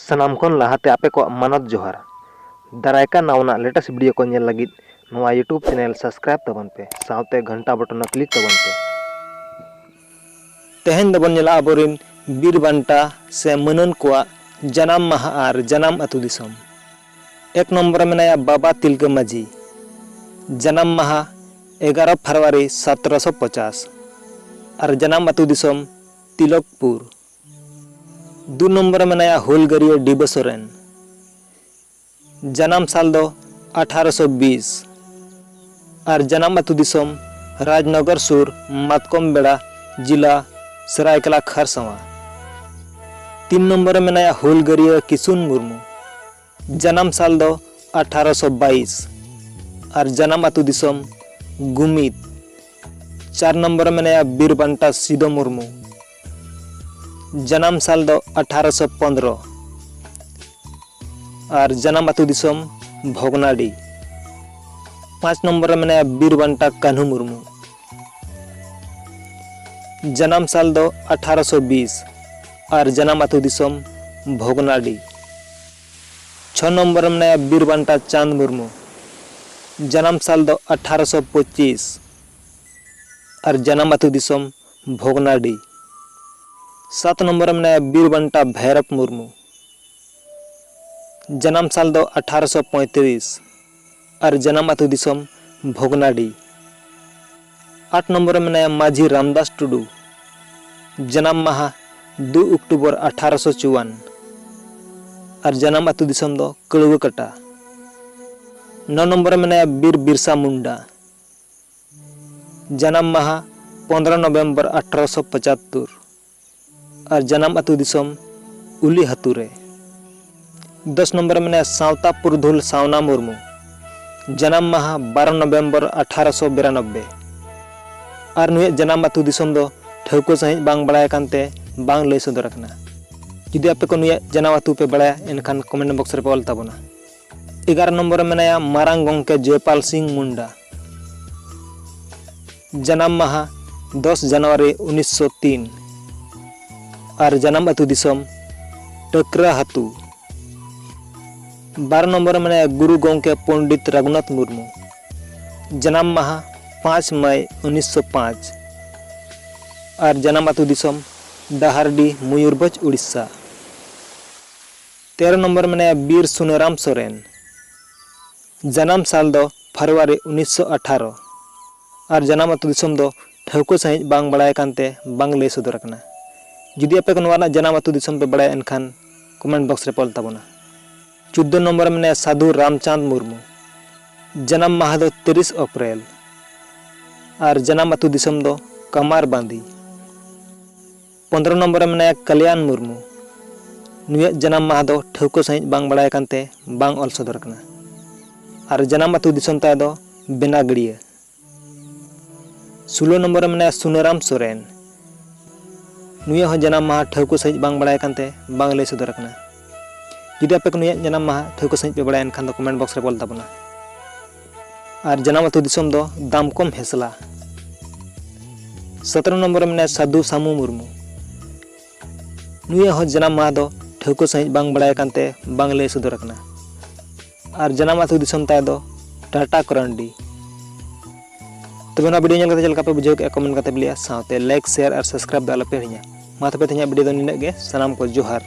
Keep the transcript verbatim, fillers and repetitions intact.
ᱥᱟᱱᱟᱢ ᱠᱷᱚᱱ ᱞᱟᱦᱟᱛᱮ ᱟᱯᱮ ᱠᱚᱣᱟᱜ ᱢᱟᱱᱚᱛ ᱡᱚᱦᱟᱨ᱾ ᱫᱟᱨᱟᱭ ᱠᱟᱱ ᱱᱟᱣᱟᱱᱟᱜ latest video ᱠᱚ ᱧᱮᱞ ᱞᱟᱹᱜᱤᱫ ᱱᱚᱣᱟ YouTube channel subscribe ᱛᱟᱵᱚᱱ ᱯᱮ, ᱥᱟᱶᱛᱮ ᱜᱷᱚᱱᱴᱟ button ᱦᱚᱸ click ᱛᱟᱵᱚᱱ ᱯᱮ᱾ ᱛᱮᱦᱮᱧ ᱫᱚᱵᱚᱱ ᱧᱮᱞᱟ ᱟᱵᱚᱨᱤᱱ ᱵᱤᱨ ᱵᱟᱱᱴᱟ ᱥᱮ ᱢᱟᱹᱱᱟᱹᱱ ᱠᱚᱣᱟᱜ ᱡᱟᱱᱟᱢ ᱢᱟᱦᱟ ᱟᱨ ᱡᱟᱱᱟᱢ ᱟᱹᱛᱩ ᱫᱤᱥᱚᱢ᱾ ᱮᱠ ᱱᱚᱢᱵᱚᱨ ᱨᱮ ᱢᱮᱱᱟᱭᱟ ᱵᱟᱵᱟ ᱛᱤᱞᱠᱟᱹ ᱢᱟᱹᱡᱷᱤ, ᱡᱟᱱᱟᱢ ᱢᱟᱦᱟ ᱮᱜᱟᱨᱚ ᱯᱷᱮᱵᱽᱨᱩᱣᱟᱨᱤ ᱥᱚᱛᱨᱚᱥᱚ ᱯᱚᱪᱟᱥ ᱟᱨ ᱡᱟᱱᱟᱢ ᱟᱹᱛᱩ ᱫᱤᱥᱚᱢ ᱛᱤᱞᱚᱠᱯᱩᱨ᱾ ᱫᱩ ᱱᱚᱢᱵᱚᱨ ᱨᱮ ᱢᱮᱱᱟᱭᱟ ᱦᱩᱞᱜᱟᱹᱨᱤᱭᱟᱹ ᱰᱤᱵᱟᱹ ᱥᱚᱨᱮᱱ, ᱡᱟᱱᱟᱢ ᱥᱟᱞ ᱫᱚ ᱟᱴᱷᱟᱨᱚᱥᱚ ᱵᱤᱥ ᱟᱨ ᱡᱟᱱᱟᱢ ᱟᱹᱛᱩ ᱫᱤᱥᱚᱢ ᱨᱟᱡᱽᱱᱚᱜᱚᱨ ᱥᱩᱨ ᱢᱟᱛᱠᱚᱢ ᱵᱮᱲᱟ, ᱡᱤᱞᱟ ᱥᱟᱹᱨᱟᱹᱭᱠᱮᱞᱟ ᱠᱷᱟᱨᱥᱟᱣᱟ᱾ ᱛᱤᱱ ᱱᱚᱢᱵᱚᱨ ᱨᱮ ᱢᱮᱱᱟᱭᱟ ᱦᱩᱞᱜᱟᱹᱨᱤᱭᱟᱹ ᱠᱤᱥᱩᱱ ᱢᱩᱨᱢᱩ, ᱡᱟᱱᱟᱢ ᱥᱟᱞ ᱫᱚ ᱟᱴᱷᱟᱨᱚᱥᱚ ᱵᱟᱭᱤᱥ ᱟᱨ ᱡᱟᱱᱟᱢ ᱟᱹᱛᱩ ᱫᱤᱥᱚᱢ ᱜᱩᱢᱤᱫ᱾ ᱪᱟᱨ ᱱᱚᱢᱵᱚᱨ ᱨᱮ ᱢᱮᱱᱟᱭᱟ ᱵᱤᱨ ᱵᱟᱱᱴᱟ ᱥᱤᱫᱚ ᱢᱩᱨᱢᱩ, ᱡᱟᱱᱟᱢ ᱥᱟᱞ ᱫᱚ ᱟᱴᱷᱟᱨᱚᱥᱚ ᱯᱚᱱᱫᱽᱨᱚ ᱟᱨ ᱡᱟᱱᱟᱢ ᱟᱹᱛᱩ ᱫᱤᱥᱚᱢ ᱵᱷᱚᱜᱽᱱᱟᱰᱤ᱾ ᱯᱟᱸᱪ ᱱᱚᱢᱵᱚᱨ ᱨᱮ ᱢᱮᱱᱟᱭᱟ ᱵᱤᱨ ᱵᱟᱱᱴᱟ ᱠᱟᱹᱱᱦᱩ ᱢᱩᱨᱢᱩ, ᱡᱟᱱᱟᱢ ᱥᱟᱞ ᱫᱚ ᱟᱴᱷᱟᱨᱚᱥᱚ ᱵᱤᱥ ᱟᱨ ᱡᱟᱱᱟᱢ ᱟᱹᱛᱩ ᱫᱤᱥᱚᱢ ᱵᱷᱚᱜᱽᱱᱟᱰᱤ᱾ ᱪᱷᱚ ᱱᱚᱢᱵᱚᱨ ᱨᱮ ᱢᱮᱱᱟᱭᱟ ᱵᱤᱨ ᱵᱟᱱᱴᱟ ᱪᱟᱸᱫᱽ ᱢᱩᱨᱢᱩ, ᱡᱟᱱᱟᱢ ᱥᱟᱞ ᱫᱚ ᱟᱴᱷᱟᱨᱚᱥᱚ ᱯᱚᱸᱪᱤᱥ ᱟᱨ ᱡᱟᱱᱟᱢ ᱟᱹᱛᱩ ᱫᱤᱥᱚᱢ ᱵᱷᱚᱜᱽᱱᱟᱰᱤ᱾ ᱥᱟᱛ ᱱᱚᱢᱵᱚᱨ ᱨᱮ ᱢᱮᱱᱟᱭᱟ ᱵᱤᱨ ᱵᱟᱱᱴᱟ ᱵᱷᱟᱭᱨᱚᱯ ᱢᱩᱨᱢᱩ, ᱡᱟᱱᱟᱢ ᱥᱟᱞ ᱫᱚ ᱟᱴᱷᱟᱨᱚᱥᱚ ᱯᱚᱸᱭᱛᱨᱤᱥ ᱟᱨ ᱡᱟᱱᱟᱢ ᱟᱹᱛᱩ ᱫᱤᱥᱚᱢ ᱵᱷᱚᱜᱽᱱᱟᱰᱤ᱾ ᱟᱴ ᱱᱚᱢᱵᱚᱨ ᱨᱮ ᱢᱮᱱᱟᱭᱟ ᱢᱟᱹᱡᱷᱤ ᱨᱟᱢᱫᱟᱥ ᱴᱩᱰᱩ, ᱡᱟᱱᱟᱢ ᱢᱟᱦᱟ ᱫᱩ ᱚᱠᱴᱳᱵᱚᱨ ᱟᱴᱷᱟᱨᱚᱥᱚ ᱪᱩᱣᱟᱱ ᱟᱨ ᱡᱟᱱᱟᱢ ᱟᱹᱛᱩ ᱫᱤᱥᱚᱢ ᱫᱚ ᱠᱟᱹᱲᱣᱟᱹ ᱠᱟᱴᱟ᱾ ᱱᱚ ᱱᱚᱢᱵᱚᱨ ᱨᱮ ᱢᱮᱱᱟᱭᱟ ᱵᱤᱨ ᱵᱤᱨᱥᱟ ᱢᱩᱱᱰᱟ, ᱡᱟᱱᱟᱢ ᱢᱟᱦᱟ ᱯᱚᱱᱫᱽᱨᱚ ᱱᱚᱵᱷᱮᱢᱵᱚᱨ ᱟᱴᱷᱨᱚᱥᱚ ᱯᱚᱸᱪᱟᱛᱛᱳᱨ ᱟᱨ ᱡᱟᱱᱟᱢ ᱟᱹᱛᱩ ᱫᱤᱥᱚᱢ ᱩᱞᱤ ᱦᱟᱹᱛᱩ ᱨᱮ᱾ ᱫᱚᱥ ᱱᱚᱢᱵᱚᱨ ᱨᱮ ᱢᱮᱱᱟᱭᱟ ᱥᱟᱶᱛᱟ ᱯᱩᱨᱩᱫᱷᱩᱞ ᱥᱟᱣᱱᱟ ᱢᱩᱨᱢᱩ, ᱡᱟᱱᱟᱢ ᱢᱟᱦᱟ ᱵᱟᱨᱚ ᱱᱚᱵᱷᱮᱢᱵᱚᱨ ᱟᱴᱷᱟᱨᱚᱥᱚ ᱵᱤᱨᱟᱱᱚᱵᱵᱳᱭ᱾ ᱟᱨ ᱱᱩᱭᱟᱜ ᱡᱟᱱᱟᱢ ᱟᱹᱛᱩ ᱫᱤᱥᱚᱢ ᱫᱚ ᱴᱷᱟᱹᱣᱠᱟᱹ ᱥᱟᱺᱦᱤᱡ ᱵᱟᱝ ᱵᱟᱲᱟᱭ ᱟᱠᱟᱱ ᱛᱮ ᱵᱟᱝ ᱞᱟᱹᱭ ᱥᱚᱫᱚᱨ ᱟᱠᱟᱱᱟ᱾ ᱡᱩᱫᱤ ᱟᱯᱮ ᱠᱚ ᱱᱩᱭᱟᱜ ᱡᱟᱱᱟᱢ ᱟᱹᱛᱩ ᱯᱮ ᱵᱟᱲᱟᱭᱟ, ᱮᱱᱠᱷᱟᱱ comment box ᱨᱮᱯᱮ ᱚᱞ ᱛᱟᱵᱚᱱᱟ᱾ ᱮᱜᱟᱨᱚ ᱱᱚᱢᱵᱚᱨ ᱨᱮ ᱢᱮᱱᱟᱭᱟ ᱢᱟᱨᱟᱝ ᱜᱚᱢᱠᱮ ᱡᱚᱭᱯᱟᱞ ᱥᱤᱝ ᱢᱩᱱᱰᱟ, ᱡᱟᱱᱟᱢ ᱢᱟᱦᱟ ᱫᱚᱥ ᱡᱟᱱᱩᱣᱟᱨᱤ ᱩᱱᱤᱥᱥᱚ ᱛᱤᱱ ᱟᱨ ᱡᱟᱱᱟᱢ ᱟᱹᱛᱩ ᱫᱤᱥᱚᱢ ᱴᱟᱹᱠᱨᱟ ᱦᱟᱹᱛᱩ᱾ ᱵᱟᱨ ᱱᱚᱢᱵᱚᱨ ᱨᱮ ᱢᱮᱱᱟᱭᱟ ᱜᱩᱨᱩ ᱜᱚᱢᱠᱮ ᱯᱚᱱᱰᱤᱛ ᱨᱟᱹᱜᱷᱩᱱᱟᱛᱷ ᱢᱩᱨᱢᱩ᱾ ᱡᱟᱱᱟᱢ ᱢᱟᱦᱟ ᱯᱟᱸᱪ ᱢᱟᱭ ᱩᱱᱤᱥᱥᱚ ᱯᱟᱸᱪ᱾ ᱟᱨ ᱡᱟᱱᱟᱢ ᱟᱹᱛᱩ ᱫᱤᱥᱚᱢ ᱰᱟᱦᱟᱨᱰᱤ, ᱢᱚᱭᱩᱨᱵᱷᱚᱸᱡᱽ, ᱩᱲᱤᱥᱥᱟ᱾ ᱛᱮᱨᱚ ᱱᱚᱢᱵᱚᱨ ᱨᱮ ᱢᱮᱱᱟᱭᱟ ᱵᱤᱨ ᱥᱩᱱᱟᱹᱨᱟᱢ ᱥᱚᱨᱮᱱ᱾ ᱡᱟᱱᱟᱢ ᱥᱟᱞ ᱫᱚ ᱯᱷᱮᱵᱽᱨᱩᱣᱟᱨᱤ ᱩᱱᱤᱥᱥᱚ ᱟᱴᱷᱟᱨᱚ᱾ ᱟᱨ ᱡᱟᱱᱟᱢ ᱟᱹᱛᱩ ᱫᱤᱥᱚᱢ ᱫᱚ ᱴᱷᱟᱹᱣᱠᱟᱹ ᱥᱟᱺᱦᱤᱡ ᱵᱟᱝ ᱵᱟᱲᱟᱭ ᱟᱠᱟᱱ ᱛᱮ ᱵᱟᱝ ᱞᱟᱹᱭ ᱥᱚᱫᱚᱨ ᱟᱠᱟᱱᱟ᱾ ᱡᱩᱫᱤ ᱟᱯᱮ ᱠᱚ ᱱᱚᱣᱟ ᱨᱮᱱᱟᱜ ᱡᱟᱱᱟᱢ ᱟᱹᱛᱩ ᱫᱤᱥᱚᱢ ᱯᱮ ᱵᱟᱲᱟᱭᱟ, ᱮᱱᱠᱷᱟᱱ comment box ᱨᱮ ᱚᱞ ᱛᱟᱵᱚᱱᱟ᱾ ᱪᱳᱫᱫᱳ ᱱᱚᱢᱵᱚᱨ ᱨᱮ ᱢᱮᱱᱟᱭᱟ ᱥᱟᱹᱫᱷᱩ ᱨᱟᱢᱪᱟᱸᱫᱽ ᱢᱩᱨᱢᱩ᱾ ᱡᱟᱱᱟᱢ ᱢᱟᱦᱟ ᱫᱚ ᱛᱤᱨᱤᱥ ᱮᱯᱨᱤᱞ᱾ ᱟᱨ ᱡᱟᱱᱟᱢ ᱟᱹᱛᱩ ᱫᱤᱥᱚᱢ ᱫᱚ ᱠᱟᱢᱟᱨ ᱵᱟᱸᱫᱤ᱾ ᱯᱚᱱᱫᱽᱨᱚ ᱱᱚᱢᱵᱚᱨ ᱨᱮ ᱢᱮᱱᱟᱭᱟ ᱠᱟᱞᱭᱟᱱ ᱢᱩᱨᱢᱩ᱾ ᱱᱩᱭᱟᱜ ᱡᱟᱱᱟᱢ ᱢᱟᱦᱟ ᱫᱚ ᱴᱷᱟᱹᱣᱠᱟᱹ ᱥᱟᱺᱦᱤᱡ ᱵᱟᱝ ᱵᱟᱲᱟᱭ ᱟᱠᱟᱱ ᱛᱮ ᱵᱟᱝ ᱚᱞ ᱥᱚᱫᱚᱨ ᱟᱠᱟᱱᱟ᱾ ᱟᱨ ᱡᱟᱱᱟᱢ ᱟᱹᱛᱩ ᱫᱤᱥᱚᱢ ᱛᱟᱭ ᱫᱚ ᱵᱮᱱᱟᱜᱟᱹᱲᱤᱭᱟᱹ᱾ ᱥᱳᱞᱳ ᱱᱚᱢᱵᱚᱨ ᱨᱮ ᱢᱮᱱᱟᱭᱟ ᱥᱩᱱᱟᱹᱨᱟᱢ ᱥᱚᱨᱮᱱ᱾ ᱱᱩᱭᱟᱜ ᱦᱚᱸ ᱡᱟᱱᱟᱢ ᱢᱟᱦᱟ ᱴᱷᱟᱹᱣᱠᱟᱹ ᱥᱟᱺᱦᱤᱡ ᱵᱟᱝ ᱵᱟᱲᱟᱭ ᱟᱠᱟᱱ ᱛᱮ ᱵᱟᱝ ᱞᱟᱹᱭ ᱥᱚᱫᱚᱨ ᱟᱠᱟᱱᱟ᱾ ᱡᱩᱫᱤ ᱟᱯᱮ ᱠᱚ ᱱᱩᱭᱟᱜ ᱡᱟᱱᱟᱢ ᱢᱟᱦᱟ ᱴᱷᱟᱹᱣᱠᱟᱹ ᱥᱟᱺᱦᱤᱡ ᱯᱮ ᱵᱟᱲᱟᱭᱟ, ᱮᱱᱠᱷᱟᱱ ᱫᱚ comment box ᱨᱮ ᱚᱞ ᱛᱟᱵᱚᱱᱟ᱾ ᱟᱨ ᱡᱟᱱᱟᱢ ᱟᱹᱛᱩ ᱫᱤᱥᱚᱢ ᱫᱚ ᱫᱟᱢᱠᱚᱢ ᱦᱮᱥᱞᱟ᱾ ᱥᱚᱛᱨᱚ ᱱᱚᱢᱵᱚᱨ ᱨᱮ ᱢᱮᱱᱟᱭᱟ ᱥᱟᱹᱫᱷᱩ ᱥᱟᱢᱩ ᱢᱩᱨᱢᱩ᱾ ᱱᱩᱭᱟᱜ ᱦᱚᱸ ᱡᱟᱱᱟᱢ ᱢᱟᱦᱟ ᱫᱚ ᱴᱷᱟᱹᱣᱠᱟᱹ ᱥᱟᱺᱦᱤᱡ ᱵᱟᱝ ᱵᱟᱲᱟᱭ ᱟᱠᱟᱱ ᱛᱮ ᱵᱟᱝ ᱞᱟᱹᱭ ᱥᱚᱫᱚᱨ ᱟᱠᱟᱱᱟ᱾ ᱟᱨ ᱡᱟᱱᱟᱢ ᱟᱹᱛᱩ ᱫᱤᱥᱚᱢ ᱛᱟᱭ ᱫᱚ ᱴᱟᱴᱟ ᱠᱚᱨᱟᱱᱰᱤ᱾ ᱛᱚᱵᱮ ᱱᱚᱣᱟ video ᱧᱮᱞ ᱠᱟᱛᱮ ᱪᱮᱫ ᱞᱮᱠᱟ ᱯᱮ ᱵᱩᱡᱷᱟᱹᱣ ᱠᱮᱫᱼᱟ, comment ᱠᱟᱛᱮ ᱯᱮ ᱞᱟᱹᱭᱟ, ᱥᱟᱶᱛᱮ like, share ᱟᱨ subscribe ᱫᱚ ᱟᱞᱚᱯᱮ ᱦᱤᱲᱤᱧᱟ᱾ ᱢᱟ ᱛᱚᱵᱮ ᱛᱮᱦᱮᱧᱟᱜ video ᱫᱚ ᱱᱤᱱᱟᱹᱜ ᱜᱮ᱾ ᱥᱟᱱᱟᱢ ᱠᱚ ᱡᱚᱦᱟᱨ᱾